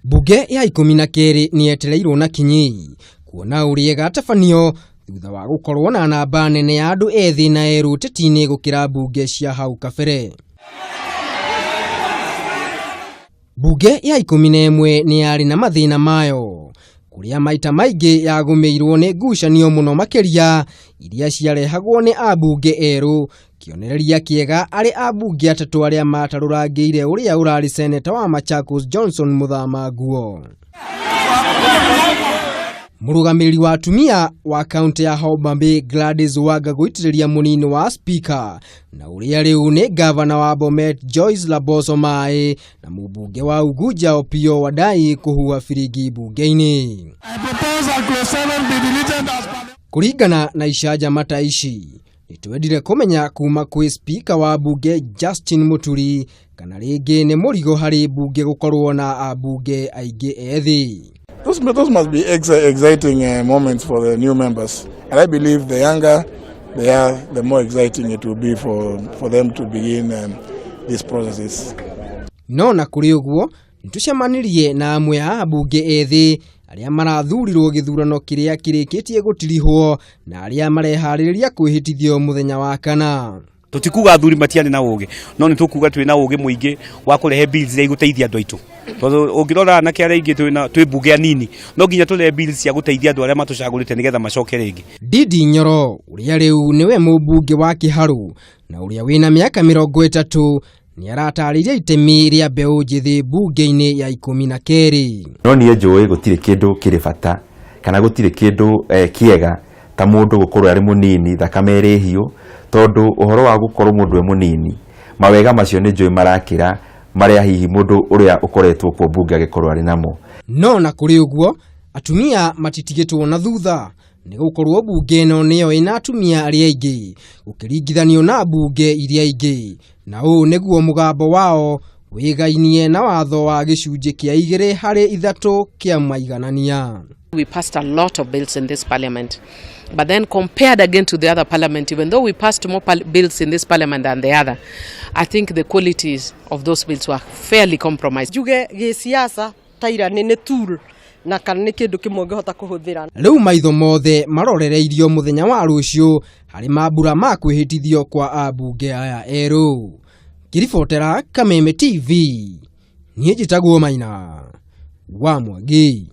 Mbunge ya 12 nĩ yetereirwo na kinyi kuona ũrĩa ĩgatabanio thutha wa gũkorwo na namba nene ya andũ ethĩ na erũ ũteti-inĩ gũkĩra mbunge cia hau kabere. Mbunge ya 11 nĩ yarĩ na mathĩna mayo kũrĩa maita maingĩ yagũmĩirwo nĩ ngucanio mũno makĩria iria ciarehagwo nĩ ambunge erũ, kĩonereria kĩega arĩ ambunge atatũ arĩa matarũrangĩire ũrĩa ũrarĩ seneta wa Machakos Johnson Muthama Nguo. Mũrũgamĩrĩri wa atumia wa kaunti ya Homa Bay Gladys Wanga gũitĩrĩria mũnini wa spika na ũrĩa rĩu nĩ gavana wa Bomet Joyce Laboso maĩ na mũmbunge wa Ugunja Opiyo Wandayi kũhuha biringi mbunge-inĩ. Kũringana na icanjama ta ici, nĩtwendire kũmenya kuma kwĩ spika wa mbunge Justin Muturi kana rĩngĩ nĩ mũrigo harĩ mbunge gũkorwo na ambunge aingĩ ethĩ. Those must be exciting moments for the new members. And I believe the younger they are, the more exciting it will be for them to begin these processes. No na kũrĩ ũguo, nĩtũcemanirie na amwe a ambunge ethĩ arĩa marathurirwo gĩthurano kĩrĩa kĩrĩkĩtie gũtirihwo na arĩa mareharĩrĩria kwĩhĩtithio mũthenya wa kana. Tũtikuga athuri matiarĩ na ũgĩ, no nĩ tũkuga twĩ na ũgĩ mũingĩ wa kũrehe bills iria igũteithia andũ aitũ, tondũ ũngĩrora anake arĩa aingĩ twĩna twĩ mbunge anini, no nginya tũrehe bills cia gũteithia andũ arĩa matũcagũrĩte nĩgetha macoke rĩngĩ. Ndindi Nyoro ũrĩa rĩu nĩwe mũmbunge wa Kĩharũ na ũrĩa wĩna mĩaka 30 nĩ aratarĩria itemi rĩa mbeũ njĩthĩ mbunge-inĩ ya 12. No niĩ njũĩ gũtirĩ kĩndũ kĩrĩ bata kana gũtirĩ kĩndũ kĩega ta mũndũ gũkorwo arĩ mũnini, thakame ĩrĩ hiũ, tondũ ũhoro wa gũkorwo mũndũ e mũnini, mawega macio nĩ njũĩ marakĩra marĩa hihi mũndũ ũrĩa ũkoretwo kuo mbunge agĩkorwo arĩ namo. No na kũrĩ ũguo, atumia matitigĩtwo na thutha nĩ gũkorwo mbunge ĩno nĩyo ĩna atumia arĩa aingĩ gũkĩringithanio na mbunge iria ingĩ, na ũũ nĩguo mũgambo wao wĩgainie na watho wa gĩcunjĩ kĩa 2 harĩ 3 kĩa maiganania. We passed a lot of bills in this parliament. But then compared again to the other parliament, even though we passed more bills in this parliament than the other, I think the qualities of those bills were fairly compromised. Njuge gĩsiasa taira nĩ tool na kana nĩ kĩndũ kĩmwe ũngĩhota kũhũthĩra. Rĩu maitho mothe marorereirio mũthenya wa rũciũ harĩ mambura ma kwĩhĩtithio kwa ambunge aya erũ. Ngĩribotera Kameme TV, niĩ njĩtagwo Maina wa Mwangi.